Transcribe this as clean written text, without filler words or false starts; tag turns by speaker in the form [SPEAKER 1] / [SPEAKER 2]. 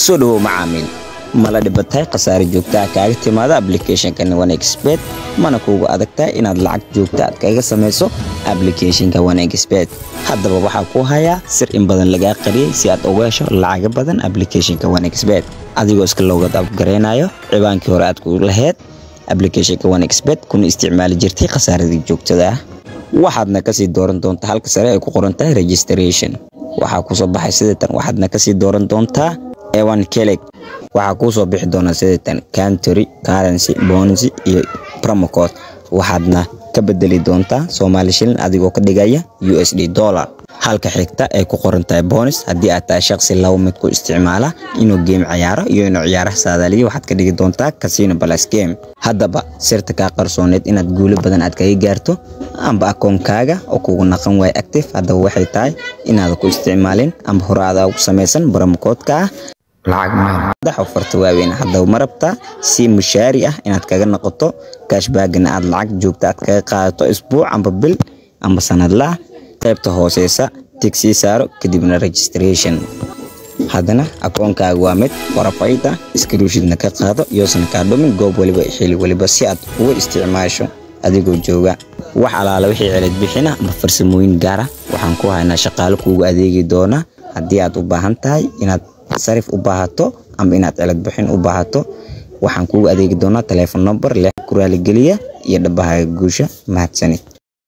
[SPEAKER 1] Soo dhawow macaamiil. Mala dhibatay khasaare joogta ah kaaga timaada applicationka 1xBet? Mana kuugu adag tahay inaad lacag joogta aad kaga samayso applicationka 1xBet? Haddaba waxaa ku hayaa sir in badan lagaa qariyay si aad uga hesho lacaga badan applicationka 1xBet, adigoo iska logout gareynayo ciwaankii hore aad ku lahayd applicationka 1xBet kuna isticmaali jirtay khasaaradii joogtada ah. Waxaadna kasii dooran doontaa halka sare ay ku qoran tahay registration. Waxaa kusoo baxay sidatan. Waxaadna kasii dooran doontaa one click. Waxaa kuusoo bixi doonaa sidatan: country, currency, bonus iyo promo code. Waxaadna ka bedeli doontaa Somali shilin adigoo ka dhigaya USD dollar. Halka xigta ay ku qoran tahay bonus, haddii aad tahay shaqsi laba mid ku isticmaala, inuu game ciyaaro iyo inuu ciyaaraha saadaaliyo, waxaad ka dhigi doontaa casino plus game. Haddaba sirta kaa qarsooneed inaad guulo badan aad kaga gaarto amba akoonkaaga oo kugu naqan waay active, haddaba waxay tahay inaad ku isticmaalin amba hore aad ugu samaysan promo code-ka ah
[SPEAKER 2] Lacag Maal.
[SPEAKER 1] Madax oo farta waaweyn. Haddaba ma rabtaa si mushaari ah inaad kaga noqoto, cashbackna aad lacag joogta aad kaga qaadato isbuuc amba bil amba sanadlaha? Qaybta hooseysa tick sii saaro, kadibna registration. Haddana akoonkaaga waa mid verified ah. Screenshotna ka qaado, yoosan kaa dhumin goob waliba, xili waliba, si aad uga isticmaasho adigoo jooga. Wax alaala wixii cilad bixina ama farsamooyin gaar ah, waxaan ku haynaa shaqaalo kuugu adeegi doona. Haddii aad u baahan tahay inaad sarif u baahato ama inaad cilad bixin u baahato, waxaan kuugu adeegi doonaa telephone number leh ku raaligeliya iyo dhabaha guusha. Mahadsanid.